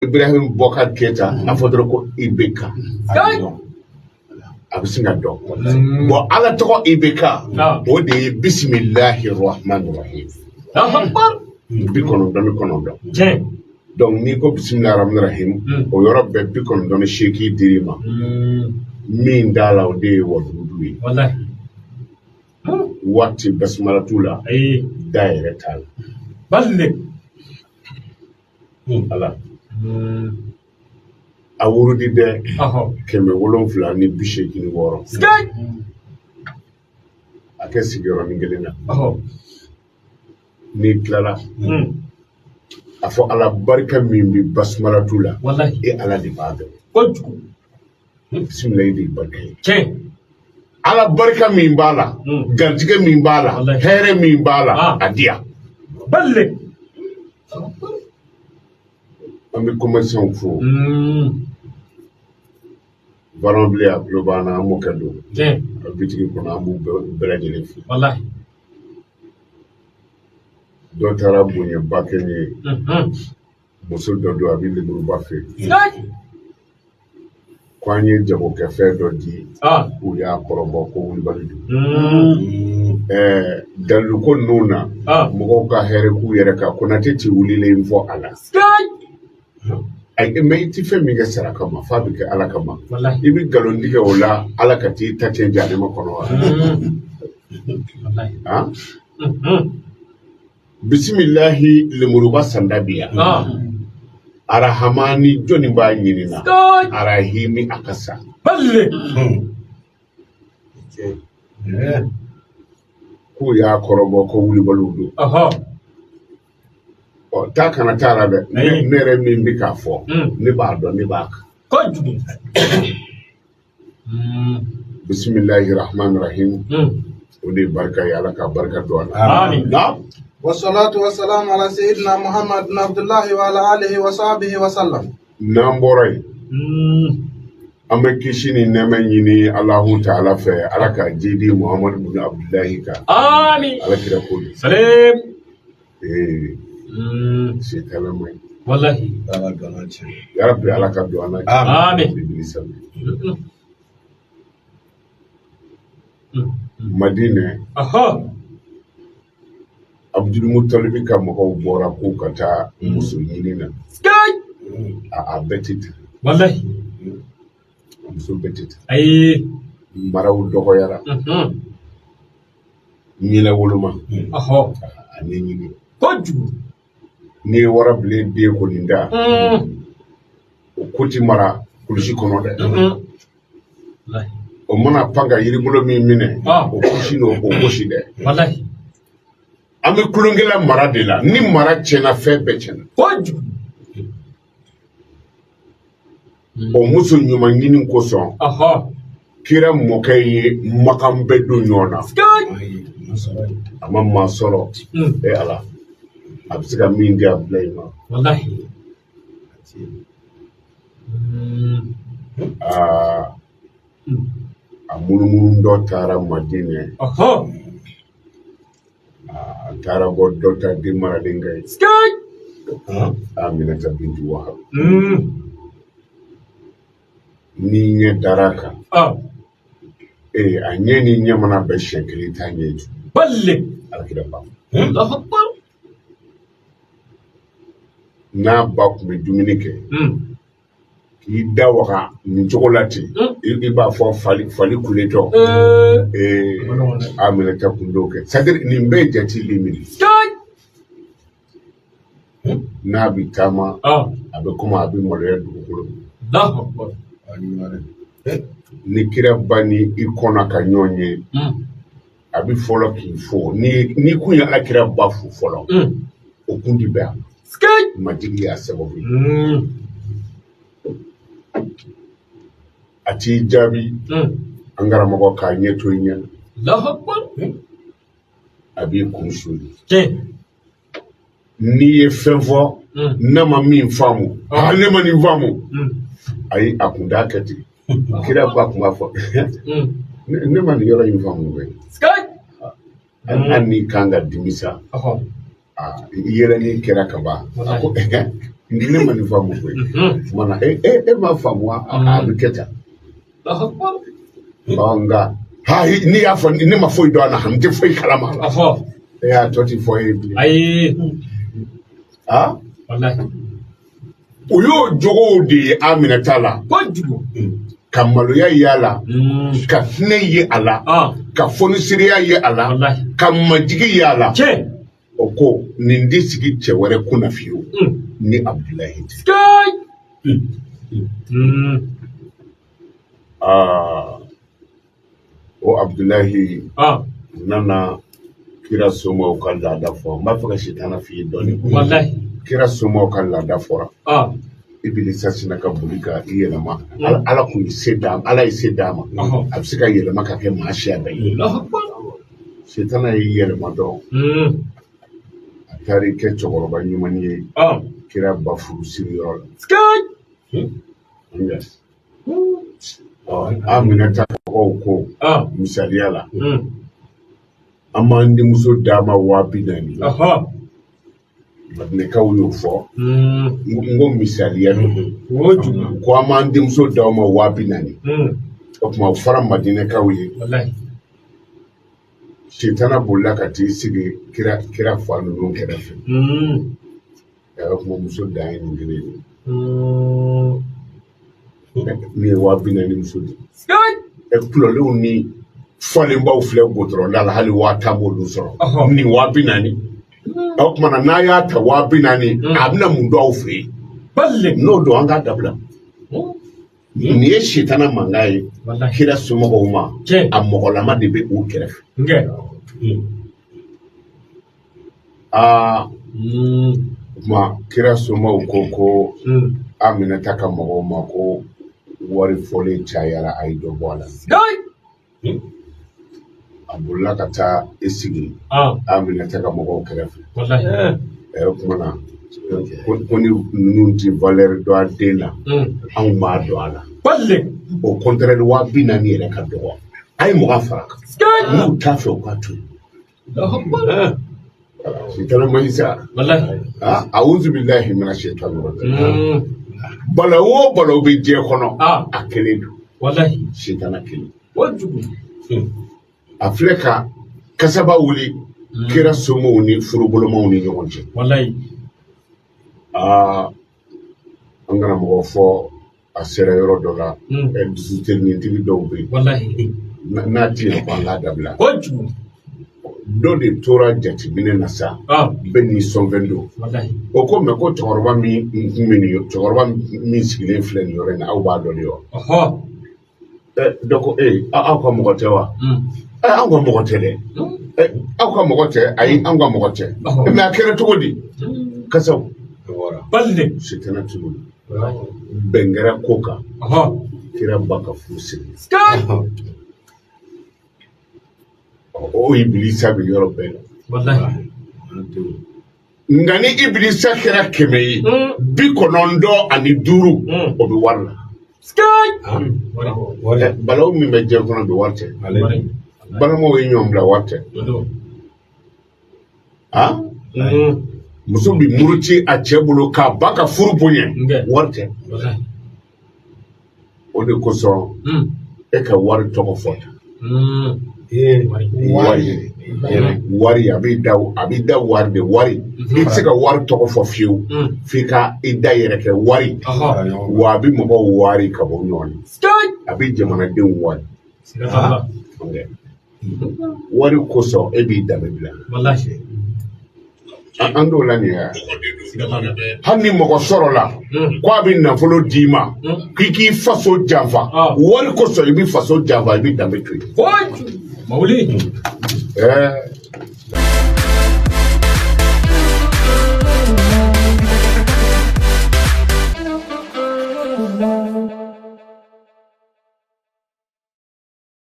Ibrahim Boubacar Keita a fɔ dɔrɔn ko IBK, a bɛ sin ka dɔn. Bon, Ala tɔgɔ IBK, o de ye bisimilahi rahman rahim 99. Donc n'i ko bisimilahi rahman rahim, o yɔrɔ bɛɛ 98 dir'i ma. Min t'a la, o de ye wadudu ye. Waati basumala t'u la, da yɛrɛ t'a la. Ala a wurudi dɛ, 786, a kɛ sigiyɔrɔnin kelen na. N'i tilala, a fɔ Ala, barika min bɛ basumalatu la, e Ala de b'a dɔn. Bisimilayi de ye barika ye. Ala, barika min b'a la, garijɛgɛ min b'a la, hɛrɛ min b'a la, a di yan. An bɛ commerçant fo. Baron bilen, a tulo b'an na, an mɔkɛ don a bitigi kɔnɔ, an b'u bɛɛ lajɛlen fo. Dɔ taara bonyaba kɛ n ye, muso dɔ don, a bɛ lemuruba feere, ko an ye jagokɛfɛn dɔ di, u y'a kɔrɔbɔ ko wulibali don. Daliluko ninnu na, mɔgɔw ka hɛrɛ k'u yɛrɛ kan. Konate ti wulilen fɔ a la. Ayi, mais i ti fɛn min kɛ saraka ma, f'a bɛ kɛ Ala kama. I bɛ nkalon tigɛ o la, Ala ka t'i ta tiɲɛ jahanama kɔnɔ wa? Han, bisimilahi, lemuruba sanda bi yan. Arahamani, jɔnni b'a ɲini na? Arahimi, a ka sa. K'u y'a kɔrɔbɔ ko wulibaliw don. Ɔ, taa kana taa la dɛ. Ne yɛrɛ min bɛ k'a fɔ, ne b'a dɔn, ne b'a kan. Bisimilahi rahman rahim, o de ye barika ye. Ala ka barika don a la. Amin. Naam. والصلاة والسلام على سيدنا محمد بن عبد الله وعلى آله وصحبه وسلم. N'an bɔra yen, an bɛ kisi ni nɛɛmɛ ɲini Alahu taala fɛ, Ala ka jidi Muhamadu bin Abdulahi kan. Amin. Ala kira ko don. Salam. Ee, sitanɛ man ɲi. Wallahi. Ala don an cɛ. Yarabi, Ala ka don an na. Amin. Ibilisa. Madinɛ, Abudulmutalibi ka mɔgɔw bɔra k'u ka taa muso ɲini na. A bɛɛ tɛ ten. Wallahi. Muso bɛɛ tɛ ten. Ayi. Maraw dɔgɔyara. Ɲinɛ woloma. A ɲɛɲini. Kojugu. N'i ye warabilen den kɔni da, o ko ti mara kulusi kɔnɔ dɛ. Wallahi. O mana pan ka yiribolo min minɛ, o kusi n'o o gosi dɛ. Wallahi. An bɛ kulonkɛla mara de la. Ni mara tiɲɛna, fɛn bɛɛ tiɲɛna. Kojugu. O muso ɲuman ɲini kosɔn, kira mɔkɛ ye makan bɛɛ don ɲɔgɔn na. A ma maa sɔrɔ. E Ala, a bɛ se ka min di a bila i ma. Wallahi. Aa, a munumunu dɔ taara Madinɛ. A taara bɔ dɔ ta den maralen kan ye. Aminata bintu Wahab. N'i ɲɛ dara a kan, ee, a ɲɛ ni ɲɛ mana bɛn siɲɛ kelen, t'a ɲɛ ju. Balle. Alakira ba Allahu akbar. n'a ba tun bɛ dumuni kɛ, k'i da waga nin cogo la ten, i b'a fɔ fali fali kuletɔ. Ee, Aminata kun t'o kɛ. C'est à dire, nin bɛɛ ye jate minɛ. N'a bɛ taama, a bɛ komi a bɛ maloya dugukolo ma. Allahu akbar. Ni kira ba ni i kɔnna ka ɲɔgɔn ye, a bɛ fɔlɔ k'i fo. Ni kun ye Ala kira ba fo fɔlɔ, o kun ti bɛn a ma. Majigi y'a sababu ye. A t'i jaabi, an karamɔgɔ, k'a ɲɛ to i ɲɛ na. Allahu akbar. A b'i kun suli. N'i ye fɛn fɔ, n'a ma min faamu, aa, ne ma nin faamu. Ayi, a kun t'a kɛ ten. Kira ba kun b'a fɔ: ne ma nin yɔrɔ in faamu koyi. Hali n'i kan ka dimi sa, i yɛlɛnni kɛra ka ban, a ko Ne ma nin faamu koyi. Tuma na e m'a faamu wa? A bɛ kɛ tan. Allahu akbar. Ɔ, nka ha, n'i y'a fɔ ne ma foyi dɔn a la, n tɛ foyi kalama. A fɔ. E y'a tɔ ti fɔ e ye bilen. Ayi. Ah? Wallahi. O y'o jogow de ye Aminata la. Kojugu. Ka maloya ye a la, ka hinɛ ye a la, ka fonisiriya ye a la, Wallahi. ka majigi ye a la. Tiɲɛ. O ko nin tɛ sigi cɛ wɛrɛ kunna fiyewu ni Abudulayi tɛ. Sky. Aa, o Abudulayi nana kira somaw ka laada fɔ. N b'a fɛ ka sitana f'i ye dɔɔnin. Wallahi. Kira somaw ka laada fɔra. Ibilisa sinna ka boli ka i yɛlɛma. Ala kun ye se d'a ma, Ala ye se d'a ma. A bɛ se ka yɛlɛma ka kɛ maa siya bɛɛ ye. Allahu akbar. Sitana y'i yɛlɛma dɔrɔn. A taara i kɛ cɛkɔrɔba ɲuman ye kira ba furu siri yɔrɔ la. Sky. Yes. Ɔ, Aminata mɔgɔw ko misaliya la, an b'an denmuso d'a ma 40,000. Madinɛkaw y'o fɔ. N ko misaliya don. Kojugu. Ko an b'an denmuso d'aw ma 40,000. O tuma o fɔra Madinɛkaw ye. Wallahi. Sitana bolila ka t'i sigi kira fa ninnu kɛrɛfɛ. O tuma muso dan ye nin kelen ye. Nin ye 40,000 muso di. Sky. Kulɔlenw ni falenbaw filɛ gotɔrɔnda la, hali 10,000 m'olu sɔrɔ. Nin 40,000. O tuma na n'a y'a ta 40,000, a bɛna mun don aw fɛ yen? Balle. N'o don, an k'a dabila. Nin ye sitana mankan ye. Wallahi. Kira somɔgɔw ma. Tiɲɛ. A mɔgɔlama de bɛ u kɛrɛfɛ. Nkɛ. Aa, o tuma kira somɔgɔw ko Aminata ka mɔgɔw ma ko wari fɔlen cayara, a ye dɔ bɔ a la. Sky. A bolila ka taa i sigi Aminata ka mɔgɔw kɛrɛfɛ. Wallahi. O tuma na ko ni ninnu ti valeur dɔn a den na, anw b'a dɔn a la. Balle. Au contraire, 40,000 yɛrɛ ka dɔgɔ. A ye 20 fara a kan. Sky. N'u t'a fɛ, u k'a to yen. Allahu akbar. Sitana man ɲi sa. Wallahi. Ah, awuzu billahi mina shaitani rajim. Balawu o balawu bɛ diɲɛ kɔnɔ, a kelen don. Wallahi. Sitana kelen. Kojugu. A filɛ ka kasaba wuli kira somɔgɔw ni furubolomaw ni ɲɔgɔn cɛ. Wallahi. Aa, an karamɔgɔ fɔ a sera yɔrɔ dɔ la, dusutelintigi dɔw bɛ yen. Wallahi. N'a ti yɛrɛ ko an k'a dabila. Kojugu. Dɔ de tora jateminɛ na sa. Bɛɛ n'i sɔnfɛn don. Wallahi. O ko mɛ ko cɛkɔrɔba min kun bɛ nin, cɛkɔrɔba min sigilen filɛ nin yɔrɔ in na, aw b'a dɔn de wa? Dɔ ko aw ka mɔgɔ tɛ wa? Anw ka mɔgɔ tɛ dɛ. Aw ka mɔgɔ tɛ, ayi, anw ka mɔgɔ tɛ. Mɛ a kɛra cogo di? Kasaw. Balle. Sitana tunu. Bɛn kɛra ko kan. Kira ba ka furu siri. Sky. O Ibilisa bɛ yɔrɔ bɛɛ la. Wallahi. Nka ni Ibilisa kɛra 100 ye, 95, o bɛ wari la. Sky. Balawu min bɛ diɲɛ kɔnɔ bi, wari tɛ. Balimaw ye ɲɔgɔn bila, wari tɛ. Ah? Muso bi muruti a cɛ bolo k'a ba ka furu bonya, wari tɛ. Wallahi. O de kosɔn e ka wari tɔgɔ fɔ tan. Wari, wari, a b'i da, a b'i da wari de, wari. I tɛ se ka wari tɔgɔ fɔ fiyewu, f'i ka i da yɛrɛ kɛ wari. Wa a bɛ mɔgɔw wari ka bɔ ɲɔgɔn na. Sky. A bɛ jamanadenw wari. Wari kosɔn e b'i danbe bila. Wallahi. An t'o la nin ye. Hali ni mɔgɔ sɔrɔla ko a bɛ nafolo d'i ma, k'i k'i faso janfa, wari kosɔn i bɛ faso janfa, i bɛ danbe to yen. Kojugu. Mawuli.